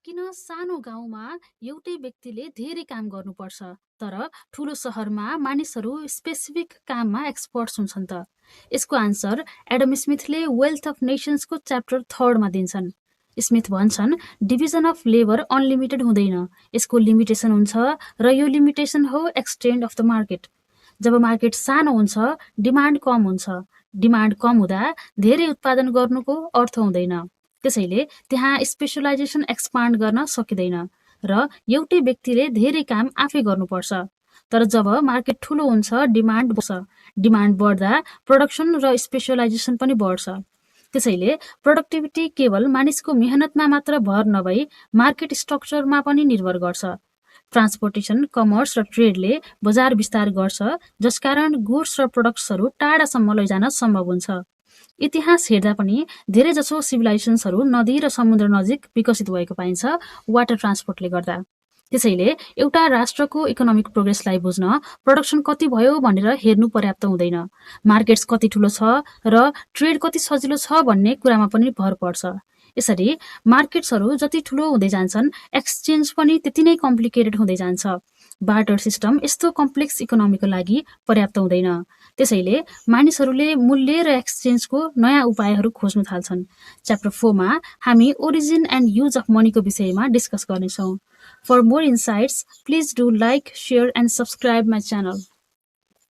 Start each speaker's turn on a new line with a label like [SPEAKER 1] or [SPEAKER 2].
[SPEAKER 1] किन सानो गाउँमा एउटै व्यक्तिले धेरै काम गर्नुपर्छ तर ठुलो सहरमा मानिसहरू स्पेसिफिक काममा एक्सपर्ट्स हुन्छन् त? यसको आन्सर एडम स्मिथले वेल्थ अफ नेसन्सको च्याप्टर 3 मा दिन्छन्। स्मिथ भन्छन् डिभिजन अफ लेबर अनलिमिटेड हुँदैन, यसको लिमिटेसन हुन्छ र यो लिमिटेसन हो एक्सटेन्ड अफ द मार्केट। जब मार्केट सानो हुन्छ डिमान्ड कम हुन्छ, डिमान्ड कम हुँदा धेरै उत्पादन गर्नुको अर्थ हुँदैन, त्यसैले त्यहाँ स्पेशलाइजेसन एक्सपान्ड गर्न सकिँदैन र एउटै व्यक्तिले धेरै काम आफै गर्नुपर्छ। तर जब मार्केट ठुलो हुन्छ डिमान्ड बढ्छ, डिमान्ड बढ्दा प्रोडक्सन र स्पेशलाइजेसन पनि बढ्छ। त्यसैले प्रोडक्टिभिटी केवल मानिसको मेहनतमा मात्र भर नभई मार्केट स्ट्रक्चरमा पनि निर्भर गर्छ। ट्रान्सपोर्टेसन, कमर्स र ट्रेडले बजार विस्तार गर्छ, जसकारण गुड्स र प्रोडक्ट्सहरू टाढासम्म लैजान सम्भव हुन्छ। इतिहास हेर्दा पनि धेरैजसो सिभिलाइजेसन्सहरू नदी र समुद्र नजिक विकसित भएको पाइन्छ वाटर ट्रान्सपोर्टले गर्दा। त्यसैले एउटा राष्ट्रको इकोनोमिक प्रोग्रेसलाई बुझ्न प्रोडक्सन कति भयो भनेर हेर्नु पर्याप्त हुँदैन, मार्केट्स कति ठुलो छ र ट्रेड कति सजिलो छ भन्ने कुरामा पनि भर पर्छ। यसरी मार्केट्सहरू जति ठुलो हुँदै जान्छन् एक्सचेन्ज पनि त्यति नै कम्प्लिकेटेड हुँदै जान्छ। बार्टर सिस्टम यस्तो कम्प्लेक्स इकोनोमीको लागि पर्याप्त हुँदैन, त्यसैले मानिसहरूले मूल्य र एक्सचेन्जको नयाँ उपायहरू खोज्न थाल्छन्। च्याप्टर 4 मा हामी ओरिजिन एन्ड युज अफ मनीको विषयमा डिस्कस गर्नेछौँ। For more insights please do like, share and subscribe my channel.